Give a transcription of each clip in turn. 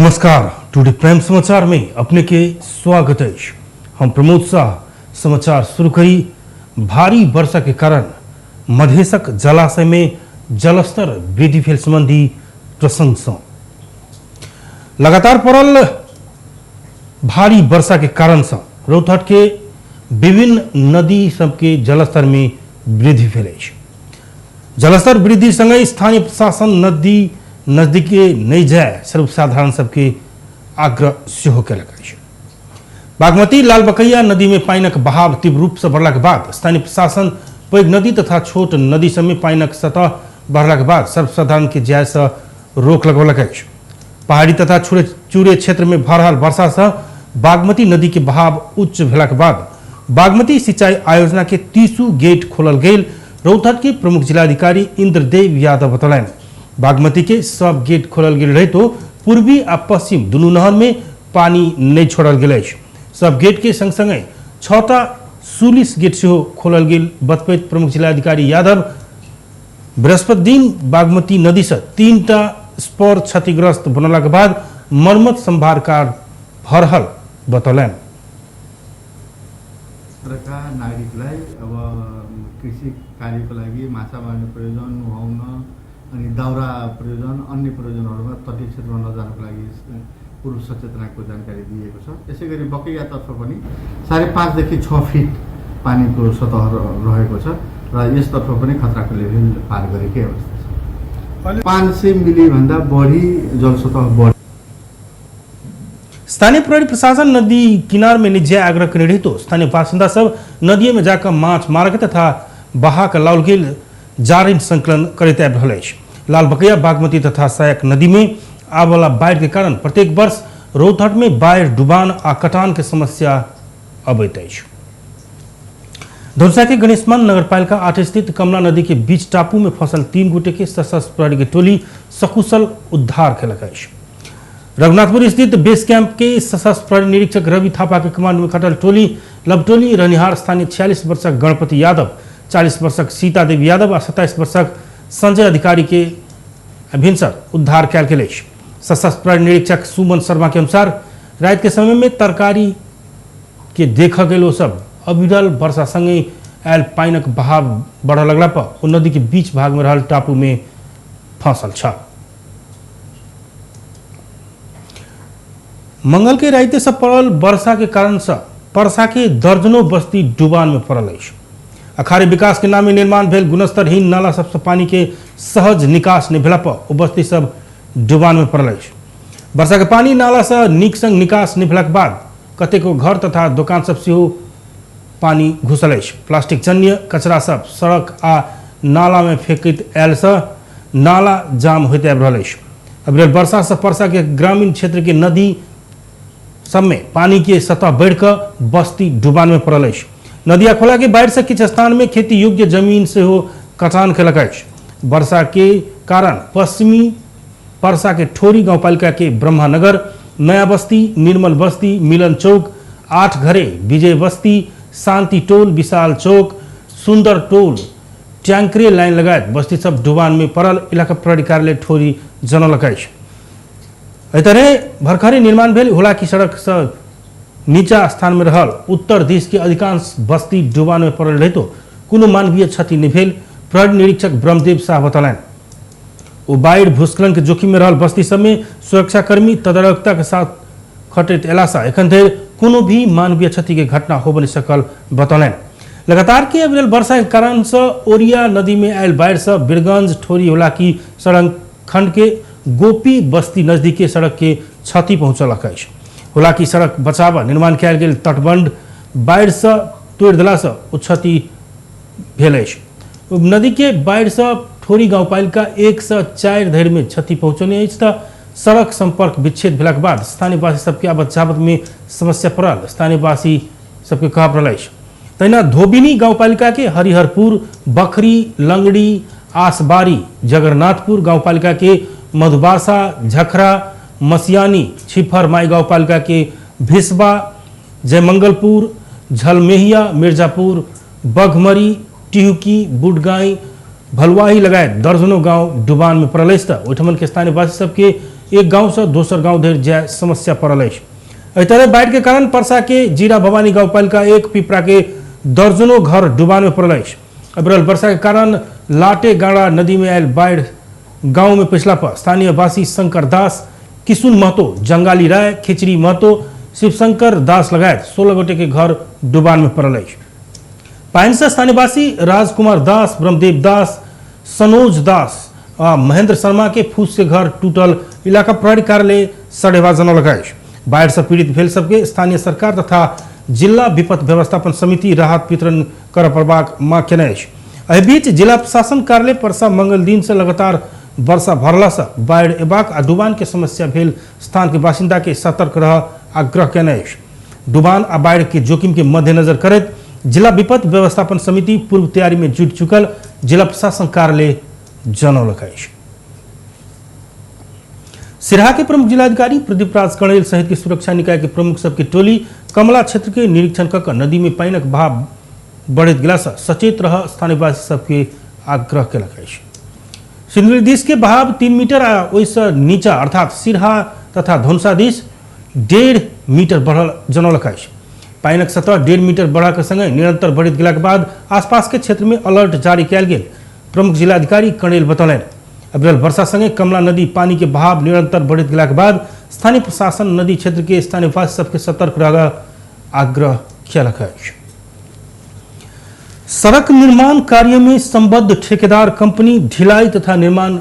नमस्कार, today prime समाचार में अपने के स्वागत है। हम प्रमोद शाह। समाचार शुरू करी। भारी वर्षा के कारण मधेशक जलाशय में जलस्तर वृद्धि भेल संबंधी प्रसंग से लगातार पड़ल भारी वर्षा के कारण से रौतहट के विभिन्न नदी सबके जलस्तर में वृद्धि भेल अछि। जलस्तर वृद्धि संगे स्थानीय प्रशासन नदी नजदीके नहीं जाए सर्वसाधारण सबके आग्रह सेहो केलक अछि। बागमती लालबकैया नदी में पानिक बहाव तीव्र रूप से बढ़लाक बाद स्थानीय प्रशासन पैघ नदी तथा छोट नदी सब में पानिक सतह बढ़लाक बाद सर्वसाधारण के जाय से रोक लगौलक अछि। पहाड़ी तथा चूरे क्षेत्र में भऽ रहल वर्षा से बागमती नदी के बहाव उच्च भेलाक बाद बागमती सिंचाई आयोजना के 30 गेट खोलल गेल रौतहट के प्रमुख जिलाधिकारी इंद्रदेव यादव बतौलनि। बागमती के सब गेट खोलल गेल रहे तो पूर्वी आ पश्चिम दुनू नहर में पानी नहीं छोड़ल गेल अछि। सब गेट के संग संगे 6टा सुलिस गेट सेहो खोलल गेल बतबैत प्रमुख जिलाधिकारी यादव बृहस्पति दिन बागमती नदी से 3टा स्पर क्षतिग्रस्त बनलाक बाद मरम्मत संभार कार्य भऽ रहल बतौलनि। क्षेत्रका नागरिकलाई अब कृषि कार्यको लागि माछा मार्ने प्रयोजन, नुहाउन अनि दाउरा प्रयोजन, अन्य प्रयोजनहरूमा तटीय क्षेत्रमा नजानको लागि पूर्व सचेतनाको जानकारी दिएको छ। त्यसै गरी बकैयातर्फ पनि 5.5 देखि 6 फिट पानीको सतह रहेको छ र यसतर्फ पनि खतराको लेभल पार गरेकै अवस्था छ। 500 मिलीभन्दा बढी जलसतह बढी। स्थानीय प्रहरी प्रशासन नदी किनार में निज्य आग्रह करने रहे तो स्थानीय बासिन्दा सब नदी में जाकर माछ मारक तथा बहा के लाओल गेल जारिन संकलन करैत आबि रहल अछि। लालबकैया बागमती तथा सहायक नदी में आबला बाढ़ि के कारण प्रत्येक वर्ष रौतहट में बाढ़ि, डुबान आ कटान के समस्या अबैत अछि। धनुषा के गणेशमान नगरपालिका 8 स्थित कमला नदी के बीच टापू में फंसल 3 गोटे के सशस्त्र प्रहरी के टोली सकुशल उद्धार केलक अछि। रघुनाथपुर स्थित बेस कैंप के सशस्त्र प्रहरी निरीक्षक रवि थापा के कमांड में खटल टोली लवटोली रहनिहार स्थानीय 46 वर्षक गणपति यादव, 40 वर्षक सीता देवी यादव आ 27 वर्षक संजय अधिकारी के भिनसर उद्धार कयल गेल अछि। सशस्त्र प्रहरी निरीक्षक सुमन शर्मा के अनुसार रात के समय में तरकारी के देखल गेल ओ सब अविरल वर्षा संगे आयल पानिक बहाव बढ़ऽ लगला पर ओ नदी के बीच भाग में रहल टापू में फंसल छल। मंगल के राति से पड़ल वर्षा के कारण से परसा के दर्जनों बस्ती डुबान में पड़ल अछि। अखाड़े विकास के नामे निर्माण भेल गुणस्तरहीन नाला सबसे पानी के सहज निकास नहीं भेला पर ओ बस्ती सब डुबान में पड़ल अछि। वर्षा के पानी नाला से नीक संग निकास नहीं भेलाक बाद कतेको घर तथा दोकान सब सेहो पानी घुसल अछि। प्लास्टिक जन्य कचरा सब सड़क आ नाला में फेंकैत आयल से नाला जाम होइत आबि रहल अछि। अविरल वर्षा से परसा के ग्रामीण क्षेत्र के नदी सब में पानी के सतह बढ़िकऽ बस्ती डुबान में पड़ल अछि। नदिया खोला के बाढ़ि से किछु स्थान में खेती योग्य जमीन सेहो कटान केलक अछि। वर्षा के कारण पश्चिमी परसा के ठोरी गांवपालिका के ब्रह्मानगर, नया बस्ती, निर्मल बस्ती, मिलन चौक, 8 घरे, विजय बस्ती, शांति टोल, विशाल चौक, सुंदर टोल, टैंकरे लाइन लगायत बस्ती सब डुबान में पड़ल इलाका प्रहरी कार्यालय ठोरी जनौलक अछि। एहि तरह भरखरे निर्माण भेल हुलाकी सड़क से नीचा स्थान में रहल उत्तर दिश के अधिकांश बस्ती डुबान में पड़ल रहे तो कोनो मानवीय क्षति नहीं भेल प्रहरी निरीक्षक ब्रह्मदेव शाह बतौलनि। ओ बाढ़ि भूस्खलन के जोखिम में रहल बस्ती सब में सुरक्षाकर्मी तदारकता के साथ खटैत अयला से एखन धरि कोनो भी मानवीय क्षति के घटना होबय नहि सकल बतौलनि। लगातार के अविरल वर्षा के कारण से ओरिया नदी में आयल बाढ़ि से बीरगंज ठोरी हुलाकी सड़क खंड के गोपी बस्ती नजदीके सड़क के क्षति पहुँचलक अछि। हुलाकी सड़क बचाव निर्माण कयल गेल तटबंध बाढ़ि से तोड़ि देला से ओ क्षति भेल अछि। नदी के बाढ़ि से ठोरी गांवपालिका 1 से 4 धरि में क्षति पहुँचौने अछि तऽ सड़क संपर्क विच्छेद भेलाक बाद स्थानीयवासी सबके आबत जाबत में समस्या पड़ल स्थानीयवासी सबके कहब पड़ल अछि। तहिना धोबिनी गांवपालिका के हरिहरपुर, बखरी, लंगड़ी, आसबारी, जगन्नाथपुर गांवपालिका के मधुबासा, झखरा, मसियानी, छिफर माई गांवपालिका के भिसबा, जयमंगलपुर, झलमेहिया, मिर्जापुर, बघमरी, टिहुकी, बुडगाई, भलुआही लगायत दर्जनों गांव डुबान में पड़ल अछि। ओहिठमन के स्थानीयवासी सबके एक गांव से दोसर गांव धरि जाय समस्या पड़ल अछि। एहि तरह बाढ़ि के कारण परसा के जीरा भवानी गाउँपालिका 1 पिपरा के दर्जनों घर डुबान में पड़ल अछि। अबरल वर्षा के कारण लाटे गाड़ा नदी में आयल बाढ़ि गांव में पिछला पर स्थानीय वासी शंकर दास, किशुन महतो, जंगाली राय, खिचड़ी महतो, शिवशंकर दास लगायत 16 गोटे के घर डुबान में पड़ल अछि। पानि से स्थानीयवासी राजकुमार दास, ब्रह्मदेव दास, सनोज दास आ महेंद्र शर्मा के फूस के घर टूटल इलाका प्रहरी कार्यालय सड़ेवा जनौलक अछि। बाढ़ि से पीड़ित भेल सबके स्थानीय सरकार तथा जिला विपद व्यवस्थापन समिति राहत वितरण कर पड़बाक मांग केने अछि। एहि बीच जिला प्रशासन कार्यालय परसा मंगल दिन से लगातार वर्षा भरला से बाढ़ि एबाक आ डुबान के समस्या भेल स्थान के बासिन्दा के सतर्क रह आग्रह केने अछि। डुबान आ बाढ़ि के जोखिम के मद्देनजर करैत जिला विपद व्यवस्थापन समिति पूर्व तैयारी में जुट चुकल जिला प्रशासन कार्यालय जनौलक अछि। सिरहा के प्रमुख जिलाधिकारी प्रदीप राज कणेल सहित के सुरक्षा निकाय के प्रमुख सबके टोली कमला क्षेत्र के निरीक्षण क नदी में पानिक बहाव बढ़ैत गेला से सचेत रह स्थानीयवासी सबके आग्रह केलक अछि। सिंदुली दिस के बहाव 3 मीटर आ ओहिसँ नीचा अर्थात सिरहा तथा धनुषा दिस 1.5 मीटर बढ़ल जनौलक अछि। पानिक सतह 1.5 मीटर बढ़ाक संगे निरंतर बढ़ैत गेलाक बाद आसपास के क्षेत्र में अलर्ट जारी कयल गेल प्रमुख जिलाधिकारी कणेल बतौलनि। अबरल वर्षा संगे कमला नदी पानी के बहाव निरंतर बढ़ैत गेलाक बाद स्थानीय प्रशासन नदी क्षेत्र के स्थानीयवासी सबके सतर्क रह आग्रह केलक अछि। सड़क निर्माण कार्य में संबद्ध ठेकेदार कंपनी ढिलाई तथा निर्माण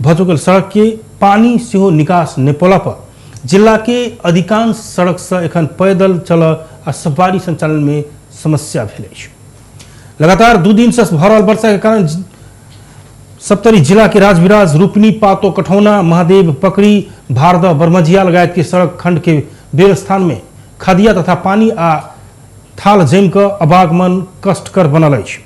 भ चुकल सड़क के पानी सेहो निकास नहि पौला पर जिला के अधिकांश सड़क से एखन पैदल चल आ सवारी संचालन में समस्या भेल अछि। लगातार 2 दिन से भरल वर्षा के कारण सप्तरी जिला के राजविराज, रूपनी, पातो, कठौना, महादेव पकड़ी, भारदह, बरमझिया लगायत के सड़क खंड के बेर स्थान में खदिया तथा पानी आ थाल जमि कऽ आवागमन कष्टकर बनल अछि,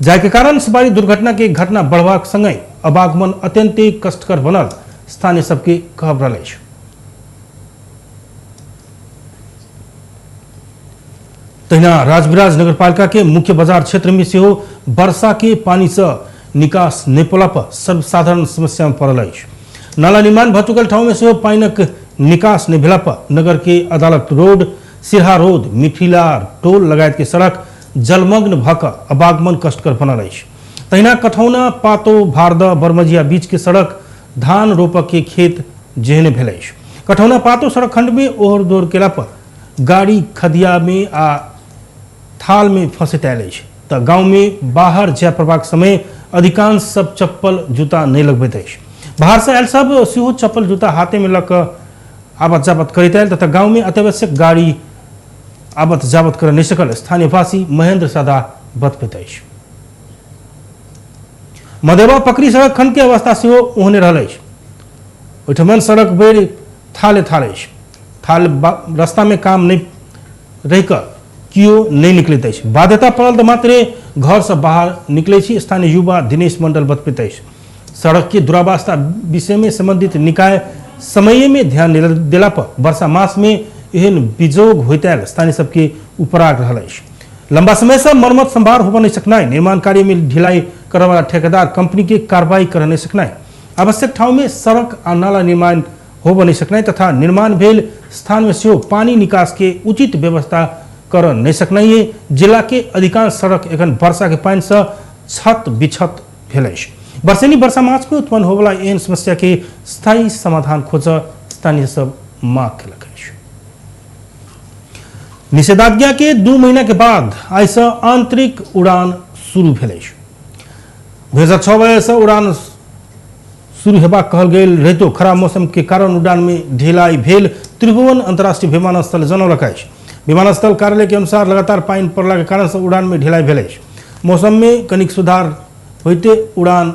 जाहिके कारण सवारी दुर्घटना के घटना बढ़बाक संगहि आवागमन अत्यंत कष्टकर बनल स्थानीय सबके कहब रहल अछि। तहिना राजविराज नगरपालिका के मुख्य बाजार क्षेत्र में सेहो वर्षा के पानी से निकास नहि पौला पर सर्वसाधारण समस्या में पड़ल अछि। नाला निर्माण भ चुकल ठाउँ में सेहो पानिक निकास नहि भेला पर नगर के अदालत रोड, सिरहा रोड, मिथिला टोल लगायत के सड़क जलमग्न भ कऽ आवागमन कष्टकर बनल अछि। तहिना कठौना, पातो, भारदह, बरमझिया बीच के सड़क धान रोपक के खेत जेहने भेल अछि। कठौना पातो सड़क खंड में ओहर दोहर केला पर गाड़ी खदिया में आ थाल में फंसैत आयल अछि तऽ गाँव में बाहर जाय पड़बाक समय अधिकांश सब चप्पल जूता नहि लगबैत अछि। बाहर से आयल सब सेहो चप्पल जूता हाथे में लऽ कऽ आबत जाबत करैत आयल तथा गाँव में अत्यावश्यक गाड़ी आबत जाबत कर नहि सकल स्थानीयवासी महेंद्र सदा बतबैत अछि। मदेवा पकड़ी सड़क खंड के अवस्था सेहो ओहने रहल अछि। ओहिठमन सड़क बढ़ि थाले थाल अछि। थाल रास्ता में काम नहि रहि कऽ केओ नहि निकलैत अछि। बाध्यता पड़ल तऽ मात्रे घर से बाहर निकलै छी, स्थानीय युवा दिनेश मंडल बतबैत अछि। सड़क के दुरावस्था विषय में संबंधित निकाय समय में ध्यान देला पर वर्षा मास में एहन विजोग होइत आयल स्थानीय सबके उपराग रहल अछि। लंबा समय से मरम्मत संभार होबऽ नहि सकनाइ, निर्माण कार्य में ढिलाई करऽवाला ठेकेदार कंपनी के कार्रवाई कर नहि सकनाइ, आवश्यक ठाउँ में सड़क आ नाला निर्माण होबऽ नहि सकनाइ तथा निर्माण भेल स्थान में सेहो पानी निकास के उचित व्यवस्था कर नहि सकनाइ जिला के अधिकांश सड़क एखन वर्षा के पानि से छत बिछत भेल अछि। वर्षेनी वर्षा मास में उत्पन्न होबला एहन समस्या के स्थायी समाधान खोज स्थानीय सब मांग केलक अछि। निषेधाज्ञा के 2 महीना के बाद आइ से आंतरिक उड़ान शुरू भेल अछि। 2006 बजे से उड़ान शुरू हेबाक कहल गेल रहितो खराब मौसम के कारण उड़ान में ढिलाई भेल त्रिभुवन अंतर्राष्ट्रीय विमानस्थल जनौलक अछि। विमानस्थल कार्यालय के अनुसार लगातार पानि पड़ला के कारण से उड़ान में ढिलाई भेल अछि। मौसम में कनिक सुधार होइते उड़ान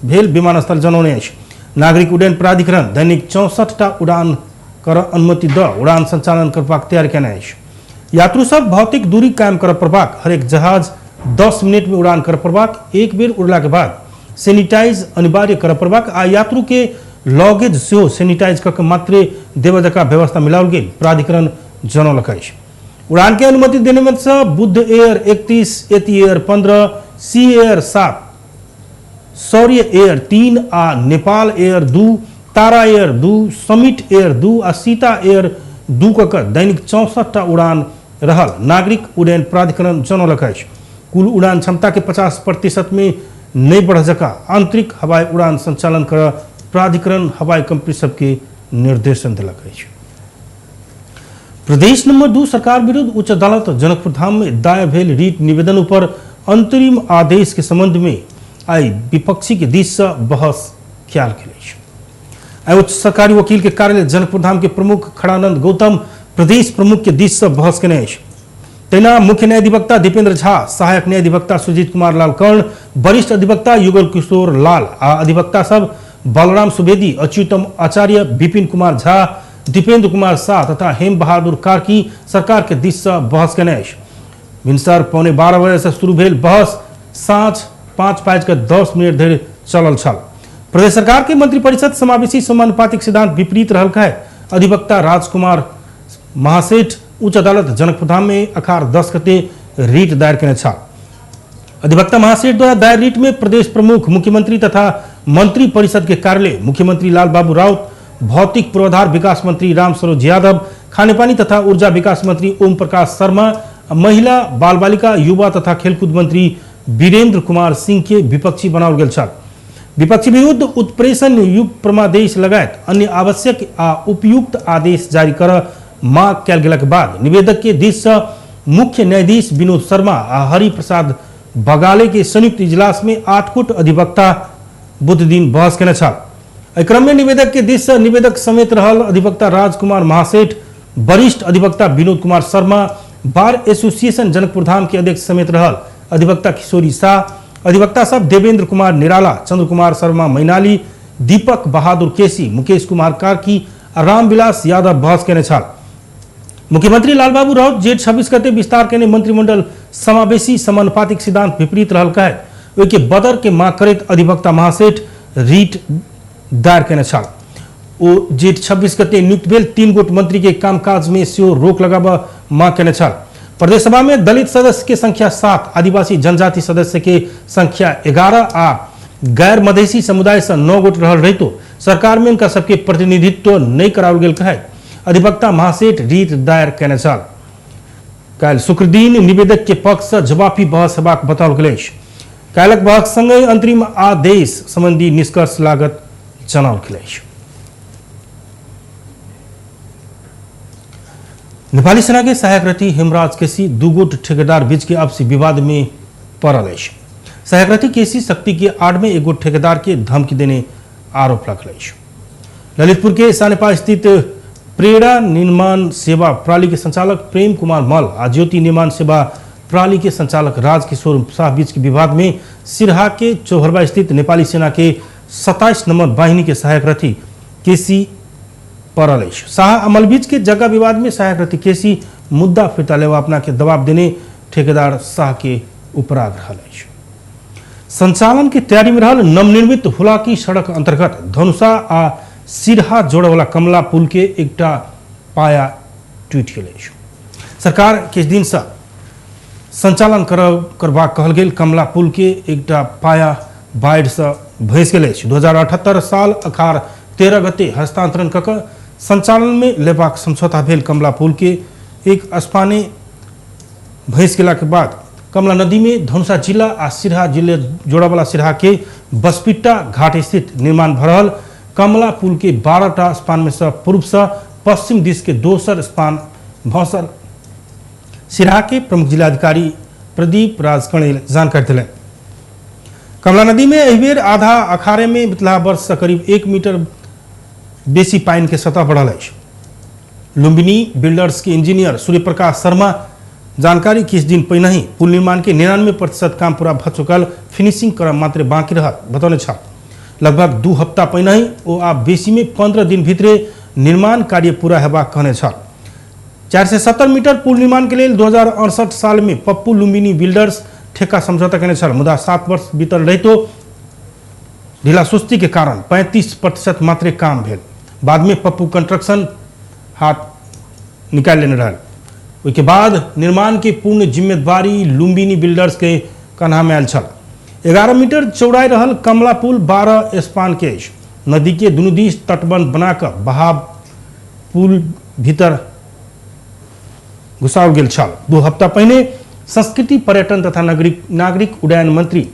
भेल विमानस्थल जनौने अछि। नागरिक उड्डयन प्राधिकरण दैनिक 64टा उड़ान कर अनुमति द उड़ान संचालन करबाक तैयार केने अछि। यात्रु सब भौतिक दूरी कायम कर पड़बाक, हरेक जहाज 10 मिनट में उड़ान कर पड़बाक, एक बेर उड़ला के बाद सैनिटाइज अनिवार्य कर पड़बाक आ यात्रु के लगेज सेहो सैनिटाइज कऽ के मात्रे देबय जकाँ व्यवस्था मिलाओल गेल प्राधिकरण जनौलक अछि। उड़ान के अनुमति देने में से बुद्ध एयर 31, एती एयर 15, सी एयर 7, शौर्य एयर 3 आ नेपाल एयर 2 तारा एयर 2, समिट एयर 2 आ सीता एयर 2 क दैनिक 64टा उड़ान रहल नागरिक उड्डयन प्राधिकरण जनौलक अछि। कुल उड़ान क्षमता के 50% में नहीं बढ़ जका आंतरिक हवाई उड़ान संचालन कर प्राधिकरण हवाई कंपनी सबके निर्देशन दिलक अछि। प्रदेश नंबर 2 सरकार विरुद्ध उच्च अदालत जनकपुर धाम में दायर भेल रिट निवेदन पर अंतरिम आदेश के संबंध में आई विपक्षी के दिस से बहस कयल गेल अछि। आई उच्च सरकारी वकील के कार्यालय जनकपुर धाम के प्रमुख खड़ानंद गौतम प्रदेश प्रमुख के दिस से बहस केने अछि। तहिना मुख्य न्यायाधिवक्ता दीपेंद्र झा, सहायक न्यायाधिवक्ता सुजीत कुमार लाल कर्ण, वरिष्ठ अधिवक्ता युगल किशोर लाल आ अधिवक्ता सब बलराम सुवेदी, अच्युतम आचार्य, विपिन कुमार झा, दीपेंद्र कुमार शाह तथा हेम बहादुर कार्की सरकार के दिस से बहस केने अछि। भिनसर 11:45 बजे से शुरू भेल बहस साँझ 5:10 धरि चलल छल। प्रदेश सरकार के मंत्रिपरिषद समावेशी समानुपातिक सिद्धांत विपरीत रहल है। अधिवक्ता राजकुमार महासेठ उच्च अदालत जनकपुर धाम में अखार 10 गते रिट दायर केने छल। अधिवक्ता महासेठ द्वारा दायर रिट में प्रदेश प्रमुख, मुख्यमंत्री तथा मंत्री परिषद के कार्यालय, मुख्यमंत्री लाल बाबू राउत, भौतिक पूर्वाधार विकास मंत्री राम सरोज यादव, खानेपानी तथा ऊर्जा विकास मंत्री ओम प्रकाश शर्मा, महिला बाल बालिका युवा तथा खेलकूद मंत्री वीरेंद्र कुमार सिंह के विपक्षी बनाओल गेल छल। विपक्षी विरुद्ध उत्प्रेषण युक्त परमादेश लगायत अन्य आवश्यक आ उपयुक्त आदेश जारी कर मांग कयल गेलाक बाद निवेदक के दिस से मुख्य न्यायाधीश विनोद शर्मा आ हरिप्रसाद बगाले के संयुक्त इजलास में 8 गोट अधिवक्ता बुध दिन बहस केने छल। एहि क्रम में निवेदक के दिस से निवेदक समेत रहल अधिवक्ता राजकुमार महासेठ, वरिष्ठ अधिवक्ता विनोद कुमार शर्मा, बार एसोसिएशन जनकपुर धाम के अध्यक्ष समेत रहल अधिवक्ता किशोरी शाह, अधिवक्ता सब देवेंद्र कुमार निराला, चंद्र कुमार शर्मा मैनाली, दीपक बहादुर केसी, मुकेश कुमार कार्की आ रामविलास यादव बहस केने छल। मुख्यमंत्री लालबाबू राउत जेठ 26 गते विस्तार केने मंत्रिमंडल समावेशी समानुपातिक सिद्धांत विपरीत रहल कहैत ओहिके बदर के मांग करैत अधिवक्ता महासेठ रिट दायर केने छल। ओ जेठ 26 गते नियुक्त भेल 3 गोट मंत्री के कामकाज में सेहो रोक लगाबऽ मांग केने छल। प्रदेश सभा में दलित सदस्य के संख्या 7, आदिवासी जनजाति सदस्य के संख्या 11 आ गैर मधेसी समुदाय से 9 गोट रहल रहितो सरकार में इनका सबके प्रतिनिधित्व नहीं कराओल गेल कहैत अधिवक्ता महासेठ रिट दायर केने छल। काल्हि शुक्र दिन निवेदक के पक्ष से जवाबी बहस हेबाक बताओल गेल अछि। काल्हिक बहस संगहि अंतरिम आदेश संबंधी निष्कर्ष लागत जनाओल गेल अछि। नेपाली सेना के सहायक रथी हेमराज केसी 2 गोट ठेकेदार बीच के आपसी विवाद में पड़ल अछि। सहायक रथी केसी शक्ति के आड़ में एक गोट ठेकेदार के धमकी देने आरोप लगल अछि। ललितपुर के सानेपा स्थित प्रेरणा निर्माण सेवा प्रणाली के संचालक प्रेम कुमार मल आ ज्योति निर्माण सेवा प्रणाली के संचालक राजकिशोर शाह बीच के विवाद में सिरहा के चौहरबा स्थित नेपाली सेना के 27 नंबर वाहिनी के सहायक रथी केसी पड़ल अछि। शाह अमल बीच के जगह विवाद में सहायक रथी केसी मुद्दा फिर्ता लेवा अपना के दबाव देने ठेकेदार शाह के उपराग रहल अछि। संचालन के तैयारी में रहल नवनिर्मित हुलाकी सड़क अंतर्गत धनुषा आ सिरहा जोड़े वाला कमला पुल के एकटा पाया टूटि गेल अछि। सरकार किछु दिन से संचालन करबाक कहल गेल कमला पुल के एकटा पाया बाढ़ि से भसि गेल अछि। 2078 साल अखार 13 गते हस्तांतरण कऽ कऽ संचालन में लेबाक समझौता भेल कमला पुल के एक स्पाने भसि गेला के बाद कमला नदी में धनुषा जिला आ सिरहा जिले जोड़ावाला सिरहा के बसपिट्टा घाट स्थित निर्माण भऽ रहल कमला पुल के 12टा स्पान में से पूर्व से पश्चिम दिश के दोसर स्पान भसल। सिरहा के प्रमुख जिलाधिकारी प्रदीप राज कणेल जानकारी दिलनि। कमला नदी में एहि बेर आधा अखाड़े में बितला वर्ष से करीब 1 मीटर बेसी पानि के सतह बढ़ल अछि। लुम्बिनी बिल्डर्स के इंजीनियर सूर्यप्रकाश शर्मा जानकारी किछु दिन पहिने ही पुल निर्माण के 99% काम पूरा भऽ चुकल, फिनिशिंग करब मात्र बाकी रहल बतौने छल। लगभग 2 हफ्ता पहिने ही ओ आब बेसी में 15 दिन भीतरे निर्माण कार्य पूरा हेबाक कहने छल। 470 मीटर पुल निर्माण के लेल 2068 साल में पप्पू लुम्बिनी बिल्डर्स ठेका समझौता केने छल, मुदा 7 वर्ष बीतल रहितो ढीला सुस्ती के कारण 35% मात्रे काम भेल। बाद में पप्पू कंस्ट्रक्शन हाथ निकालि लेने रहल। ओहिके बाद निर्माण के पूर्ण जिम्मेदारी लुम्बिनी बिल्डर्स के कन्हा में आयल छल। 11 मीटर चौड़ाई रहल कमला पुल 12 स्पान के अछि। नदी के दुनू दिस तटबंध बनाकर बहाव पुल भीतर घुसाओल गेल छल। 2 हफ्ता पहिने संस्कृति पर्यटन तथा नागरिक उड्डयन मंत्री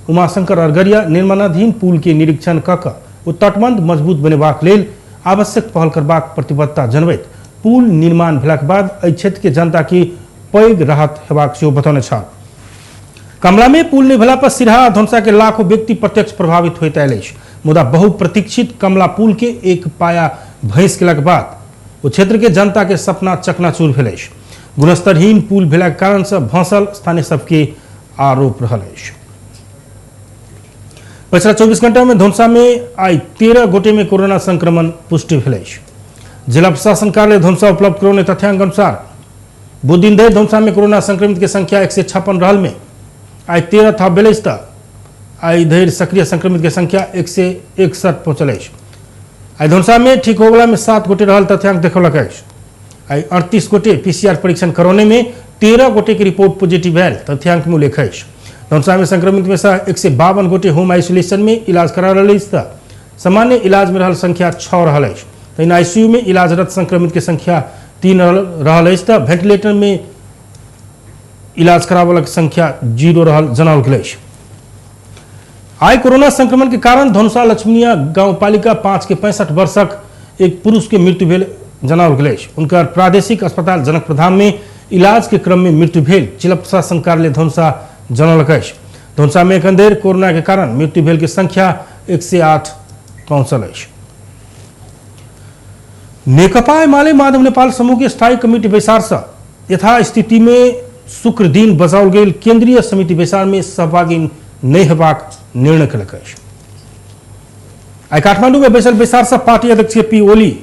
उमाशंकर अरगरिया निर्माणाधीन पुल के निरीक्षण क कऽ ओ तटबंध मजबूत बनेबाक लेल आवश्यक पहल करबाक प्रतिबद्धता जनबैत पुल निर्माण भेलाक बाद एहि क्षेत्र के जनता के पैघ राहत हेबाक सेहो बतौने छल। कमला में पुल नहि भेला पर सिरहा आ धनुषा के लाखों व्यक्ति प्रत्यक्ष प्रभावित होइत आयल अछि। मुदा बहुप्रतीक्षित कमला पुल के एक पाया भैंस केलाक बाद ओ क्षेत्र के जनता के सपना चकनाचूर भेल अछि। गुणस्तरहीन पुल भेलाक कारण से भसल स्थानीय सबके आरोप रहल अछि। पछिला 24 घंटा में धनुषा में आई 13 गोटे में कोरोना संक्रमण पुष्टि भेल अछि। जिला प्रशासन कार्यालय धनुषा उपलब्ध करौने तथ्यांक अनुसार बुध दिन धरि धनुषा में कोरोना संक्रमित के संख्या 156 रहल में आई 13 थप भेल अछि त आई धरि सक्रिय संक्रमित के संख्या 161 पहुँचल अछि। आई धनुषा में ठीक होवला में 7 गोटे रहल तथ्यांक देखौलक अछि। आई 38 गोटे पीसीआर परीक्षण करौने में 13 गोटे के रिपोर्ट पॉजिटिव आयल तथ्यांक में उल्लेख अछि। धनुषा में संक्रमित में से 152 गोटे होम आइसोलेशन में इलाज करा रहल अछि त सामान्य इलाज में रहल संख्या 6 रहल अछि। तहिना आईसीयू में इलाजरत संक्रमित के संख्या 3 रहल अछि त वेंटिलेटर में इलाज करावलक संख्या 0 रहल जनाओल गेल अछि। आइ कोरोना संक्रमण के कारण धनुषा लक्ष्मीनिया गाउँपालिका 5 के 65 वर्षक एक पुरुष के मृत्यु भेल जनाओल गेल अछि। उनकर प्रादेशिक अस्पताल जनकपुरधाम में इलाज के क्रम में मृत्यु भेल जिला प्रशासन कार्यालय धनुषा जनौलक अछि। धनुषा में एखन धरि कोरोना के कारण मृत्यु भेल के संख्या 108 पहुँचल अछि। नेकपा एमाले माधव नेपाल समूह के स्थायी कमिटी बैसार से यथास्थिति में शुक्र दिन बजाओल गेल केंद्रीय समिति बैसार में सहभागी नहि हेबाक निर्णय केलक अछि। आइ काठमांडू में बैसल बैसार से पार्टी अध्यक्ष के पी ओली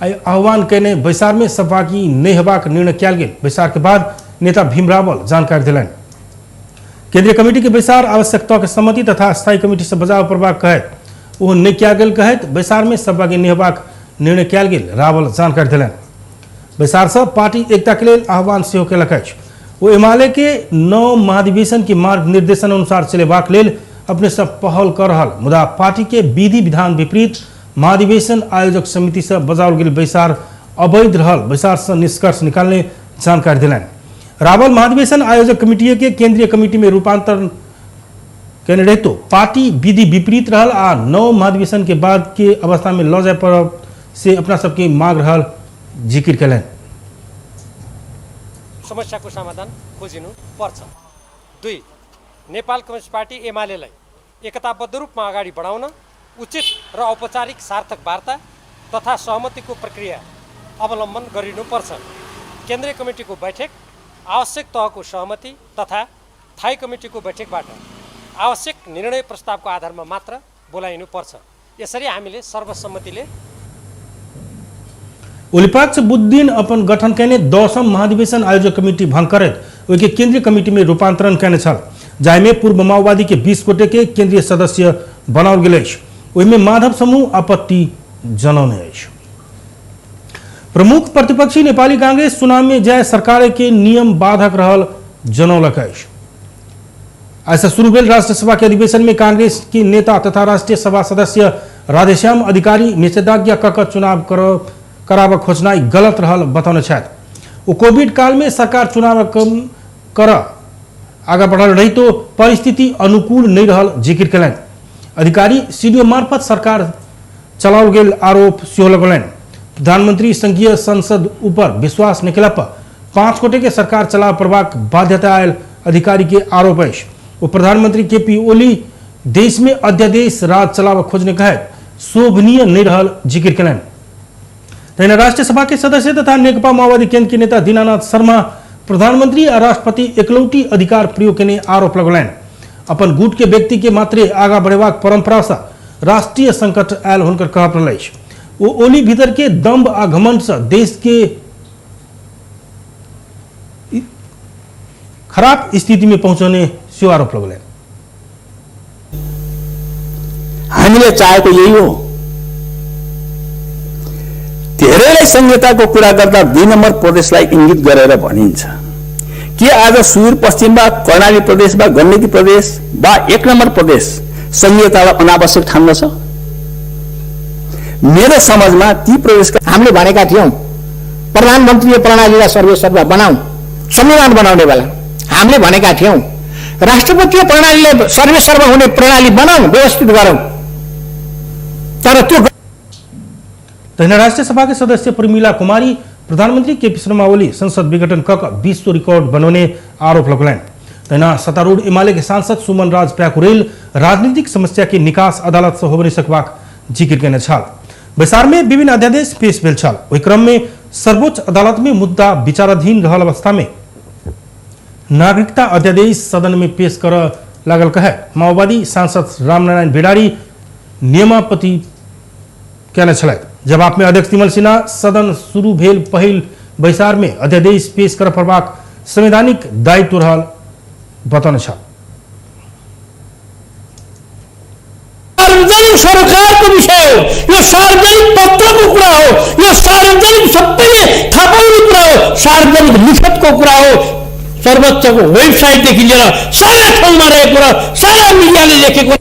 आइ आह्वान कयने बैसार में सहभागी नहि हेबाक निर्णय कयल गेल। बैसार के बाद नेता भीम रावल जानकारी देलनि। केंद्रीय कमिटी के बैसार आवश्यकता के सहमति तथा स्थायी कमिटी से बजाव पड़बाक कहैत ओ नहि कयल गेल कहैत बैसार में सहभागी नहि हेबाक निर्णय कयल गेल रावल जानकारी देलनि। बैसार से पार्टी एकता के लेल आह्वान सेहो केलक अछि। ओ एमाले के 9 महाधिवेशन के मार्ग निर्देशन अनुसार चलेबाक लेल अपने सब पहल कर रहल मुदा पार्टी के विधि विधान विपरीत महाधिवेशन आयोजक समिति से बजाओल गेल बैसार अवैध रहल बैसार से निष्कर्ष निकालने जानकारी देलनि। रावल महाधिवेशन आयोजक कमिटी के केंद्रीय कमिटी में रूपांतरण केने रहितो पार्टी विधि विपरीत रहल आ 9 महाधिवेशन के बाद के अवस्था में लऽ जाय पड़ल से अपना सबके मांग रहल जिक्र केलनि। समस्याको समाधान खोजिनु पर्छ। 2 नेपाल कम्युनिस्ट पार्टी एमालेलाई एकताबद्ध रूपमा अगाडि बढाउन उचित र औपचारिक सार्थक वार्ता तथा सहमतिको प्रक्रिया अवलम्बन गरिनुपर्छ। केन्द्रीय कमिटीको बैठक आवश्यक तहको सहमति तथा थाई कमिटीको बैठकबाट आवश्यक निर्णय प्रस्तावको आधारमा मात्र बोलाइनुपर्छ। यसरी हामीले सर्वसम्मतिले ओलीपक्ष बुधदिन अपन गठन कयने 10म महाधिवेशन आयोजक कमिटी भंग करैत ओहिके केंद्रीय कमिटी में रूपांतरण कयने छल, जाहिमे पूर्व माओवादी के 20 गोटे के केंद्रीय सदस्य बनाओल गेल अछि। ओहिमे माधव समूह आपत्ति जनौने अछि। प्रमुख प्रतिपक्षी नेपाली कांग्रेस चुनाव में जाय सरकार के नियम बाधक रहल जनौलक अछि। आइ से शुरू भेल राष्ट्रीय सभा के अधिवेशन में कांग्रेस के नेता तथा राष्ट्रीय सभा सदस्य राधेश्याम अधिकारी निषेधाज्ञा क चुनाव कराबक खोजनाइ गलत रहल बतौने छथि। ओ कोविड काल में सरकार चुनाव कर आगा बढ़ल रहितो परिस्थिति अनुकूल नहीं रहल जिक्र केलनि। अधिकारी सीडीओ मार्फत सरकार चलाओल गेल आरोप सेहो लगौलनि। प्रधानमंत्री संघीय संसद ऊपर विश्वास नहि केला पर 5 गोटे के सरकार चलाब पड़बाक बाध्यता आयल अधिकारी के आरोप अछि। ओ प्रधानमंत्री के पी ओली देश में अध्यादेश राज चलाबक खोजने कहैत शोभनीय नहीं रहल जिक्र केलनि। तहिना राष्ट्रीय सभा के सदस्य तथा नेकपा माओवादी केंद्र के नेता दीनानाथ शर्मा प्रधानमंत्री आ राष्ट्रपति एकलौटी अधिकार प्रयोग केने आरोप लगौलनि। अपन गुट के व्यक्ति के मात्रे आगा बढ़ेबाक परंपरा से राष्ट्रीय संकट आयल हुनकर कहब रहल अछि। ओ ओली भीतर के दम्भ आ घमंड से देश के खराब स्थिति में पहुंचने सेहो आरोप लगौलनि। हामीले चाहेको यही हो। धेरैलाई संहिताको कुरा गर्दा 2 नम्बर प्रदेशलाई इङ्गित गरेर भनिन्छ के आज सुदूरपश्चिम वा कर्णाली प्रदेश वा गण्डकी प्रदेश वा 1 नम्बर प्रदेश संहितालाई अनावश्यक ठान्दछ? मेरो समझमा ती प्रदेशका हामीले भनेका थियौं प्रधानमन्त्रीय प्रणालीलाई सर्वेसर्वा बनाऊ, संविधान बनाउने बेला हामीले भनेका थियौं राष्ट्रपतीय प्रणालीलाई सर्वेसर्वा हुने प्रणाली बनाऊ, व्यवस्थित गरौँ। तर त्यो तहिना राष्ट्रिय सभा के सदस्य प्रमिला कुमारी प्रधानमन्त्री केपी शर्मा ओली संसद विघटन क विश्व रिकॉर्ड बनाउने आरोप लगौलनि। तहिना सत्तारूढ़ एमाले के सांसद सुमन राज प्याकुरेल राजनीतिक समस्या के निकास अदालत से होबने सकबाक जिकिर केने छल। बैसार में विभिन्न अध्यादेश पेश भेल छल। ओहि क्रम में सर्वोच्च अदालत में मुद्दा विचाराधीन रहल अवस्था में नागरिकता अध्यादेश सदन में पेश कर लागल कहे माओवादी सांसद रामनारायण भिडारी नियमापति केने छलथि। जवाब में अध्यक्ष तिमल सिन्हा सदन शुरू भेल पहिल बैसार में अध्यादेश पेश कर पड़बाक संवैधानिक दायित्व रहल बतौने छल। सार्वजनिक सरकारको विषय हो, यो सार्वजनिक पत्रको कुरा हो, यो सार्वजनिक सबैले थाहा पाउने कुरा हो, सार्वजनिक लिखतको कुरा हो। सर्वोच्चको वेबसाइटदेखि लिएर सारा ठाउँमा रहेको र सारा मिडियाले लेखेको।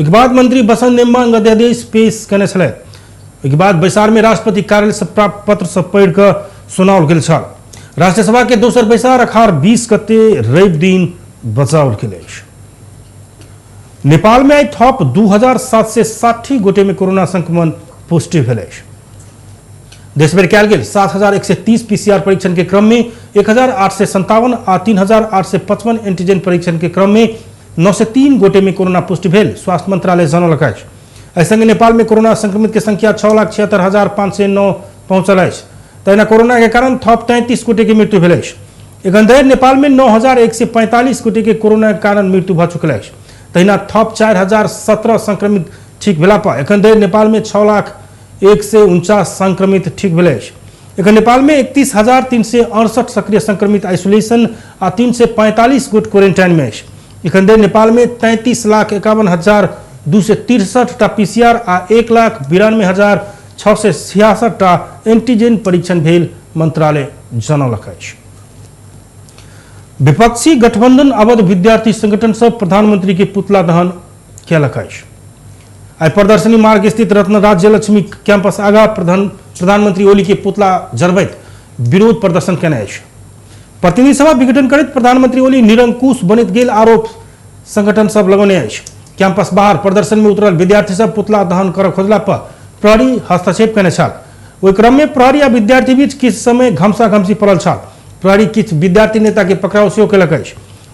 एक बाद मंत्री बसंत नेम्बाङ अध्यादेश पेश केने छलथि। ओहिके बाद बैसार में राष्ट्रपति कार्यालय से प्राप्त पत्र सब पढ़ि कऽ सुनाओल गेल छल। राष्ट्रिय सभा के दोसर बैसार अखार 20 गते रवि दिन बजाओल गेल अछि। नेपाल में आइ थप 2760 गोटे में कोरोना संक्रमण पुष्टि भेल अछि। देशभरि कयल गेल 7130 पीसीआर परीक्षण के क्रम में 1857 आ 3855 एंटीजन परीक्षण के क्रम में 903 गोटे में कोरोना पुष्टि भेल स्वास्थ्य मंत्रालय जनौलक अछि। एहि संगे नेपाल में कोरोना संक्रमित के संख्या 6,76,509 पहुंचल अछि। तहिना कोरोना के कारण थप 33 गोटे के मृत्यु भेल अछि। एखन धरि नेपाल में 9,145 गोटे के कोरोना के कारण मृत्यु भऽ चुकल अछि। तहिना थप 4,017 संक्रमित ठीक भेला पर एखन धरि नेपाल में 6,00,149 संक्रमित ठीक भेल अछि। एखन नेपाल में 31,368 सक्रिय संक्रमित आइसोलेशन आ 345 गोट क्वारेंटाइन में अछि। एखन धरि नेपाल में 33,51,263 टा पीसीआर आ 1,92,666 टा एंटीजन परीक्षण भेल मंत्रालय जनौलक अछि। विपक्षी गठबंधन अवध विद्यार्थी संगठन सब प्रधानमंत्री के पुतला दहन केलक अछि। आइ प्रदर्शनी मार्ग स्थित रत्न राज्य लक्ष्मी कैंपस आगा प्रधानमंत्री ओली के पुतला जरबैत विरोध प्रदर्शन केने अछि। प्रतिनिधि सभा विघटन करैत प्रधानमंत्री ओली निरंकुश बनैत गेल आरोप संगठन सब लगौने अछि। कैंपस बाहर प्रदर्शन में उतरल विद्यार्थी सब पुतला दहन कर खोजला पर प्रहरी हस्तक्षेप केने छल। ओहि क्रम में प्रहरी आ विद्यार्थी बीच किछु समय घमसा घमसी पड़ल छल। प्रहरी किछु विद्यार्थी नेता के पकड़ाव सेहो केलक अछि।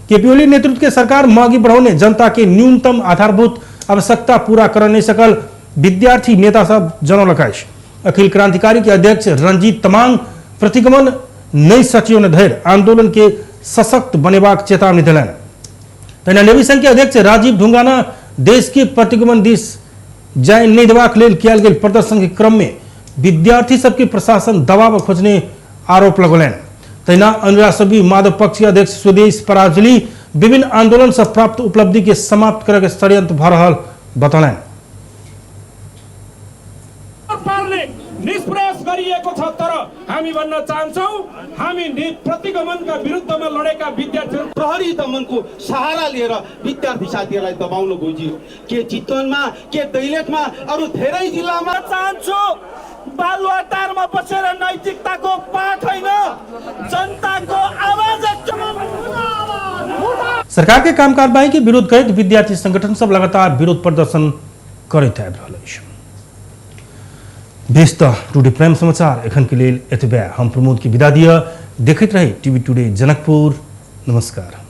केपी ओली नेतृत्व के सरकार महगी बढ़ौने जनता के न्यूनतम आधारभूत आवश्यकता पूरा कर नहीं सकल विद्यार्थी नेता सब जनौलक अछि। अखिल क्रांतिकारी के अध्यक्ष रंजीत तमांग प्रतिगमन नहि सचिव धरि आंदोलन के सशक्त बनेबाक चेतावनी देलनि। तहिना नेवी संघ के अध्यक्ष राजीव ढुंगाना देश के प्रतिगमन दिस जाय नहि देबाक लेल कयल गेल प्रदर्शन के क्रम में विद्यार्थी सबके प्रशासन दबाव खोजने आरोप लगौलनि। तहिना अनुरासवी माधव पक्ष के अध्यक्ष स्वदेश पराजली विभिन्न आंदोलन से प्राप्त उपलब्धि के समाप्त करके षड्यंत्र भऽ रहल बतौलनि। निष्प्रयास गरिएको छ, तर हामी भन्न चाहन्छौँ हामी प्रतिगमनका विरुद्धमा लडेका विद्यार्थीहरू प्रहरी दमनको सहारा लिएर विद्यार्थी साथीहरूलाई दबाउन खोजियो। के चितवनमा, के दैलेखमा, अरू धेरै जिल्लामा चाहन्छु बालुवाटारमा बसेर नैतिकताको पाठ होइन, जनताको आवाज। सरकार के काम कारबाही के विरोध करैत विद्यार्थी संगठन सब लगातार विरोध प्रदर्शन करैत आबि रहल अछि। बेस त टुडे प्राइम समाचार एखन के लेल एतबे। हम प्रमोद के विदा दिअ। देखैत रही टीवी टुडे जनकपुर। नमस्कार।